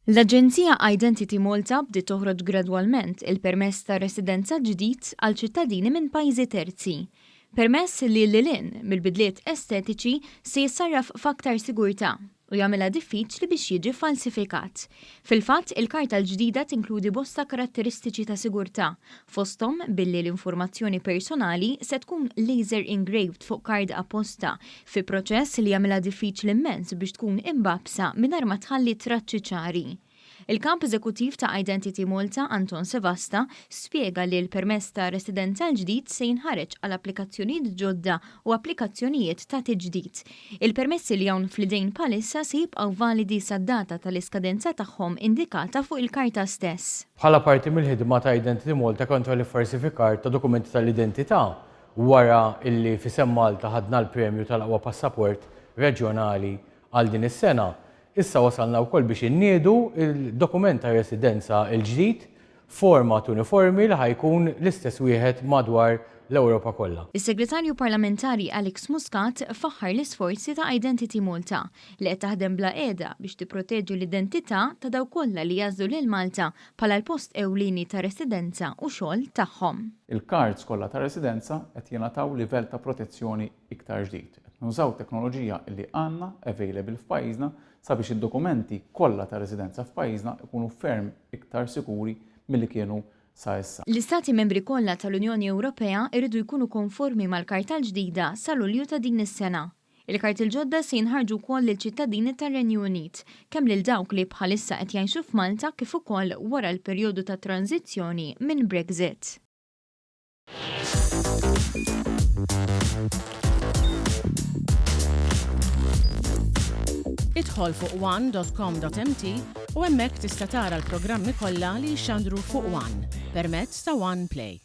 L-Aġenzija Identity Malta bdiet toħroġ gradwalment il-permess ta' residenza ġdid għal ċittadini minn pajjiżi terzi. Permess li lil hinn mill-bidliet estetiċi se jissarraf f'aktar sigurtà u jagħmilha diffiċli biex jiġi falsifikat. Fil-fatt, il-karta l-ġdida tinkludi bosta karatteristiċi ta' sigurtà, fosthom billi l-informazzjoni personali se tkun laser engraved fuq kard apposta fi proċess li jagħmilha diffiċli immens biex tkun imbagħbsa mingħajr ma tħalli traċċi ċari. Il-Kap Eżekuttiv ta' Identity Malta, Anton Sevasta, spjega li l-permess ta' residenza l-ġdid se jinħareġ għal applikazzjonijiet ġodda u applikazzjonijiet ta' tiġdid. Il-permessi li hawn fl-idejn bħalissa se jibqgħu validi sad-data tal-iskadenza tagħhom indikata fuq il-karta stess. Bħala parti mill-ħidma ta' Identity Malta kontra l-iffarsifikar ta' dokumenti tal-identità, Wara illi f'isem Malta ħadna l-premju tal-aqwa passaport reġjonali għal din is-sena, issa wasalna wkoll biex inniedu l-dokument ta' residenza l-ġdid f'format uniformi li ħa jkun l-istess wieħed madwar l-Ewropa kollha. Is-Segretarju Parlamentari Alex Muscat faħħar l-isforzi ta' Identity Malta li qed taħdem bla qiegħda biex tipproteġi l-identità ta' dawk kollha li jagħżlu lil Malta bħala l-post ewlieni ta' residenza u xogħol tagħhom. Il-kards kollha ta' residenza qed jingħataw livell ta' protezzjoni iktar ġdid. Qed nużaw teknoloġija li għandna available f'pajjiżna sabiex id-dokumenti kollha ta' residenza f'pajjiżna jkunu ferm iktar sikuri milli kienu sa issa. L-Istati Membri kollha tal-Unjoni Ewropea jridu jkunu konformi mal-Karta l-ġdida sa Lulju ta' din is-sena. Il-karti l-ġodda se jinħarġu wkoll lil ċittadini tar-Renju Unit, kemm lil dawk li bħalissa qed jgħixu f'Malta kif ukoll wara l-perjodu ta' tranżizzjoni minn Brexit. Idħol fuq one dot com dot mt u hemmhekk tista' tara l-programmi kollha li jixxandru fuq one permezz ta' One Play.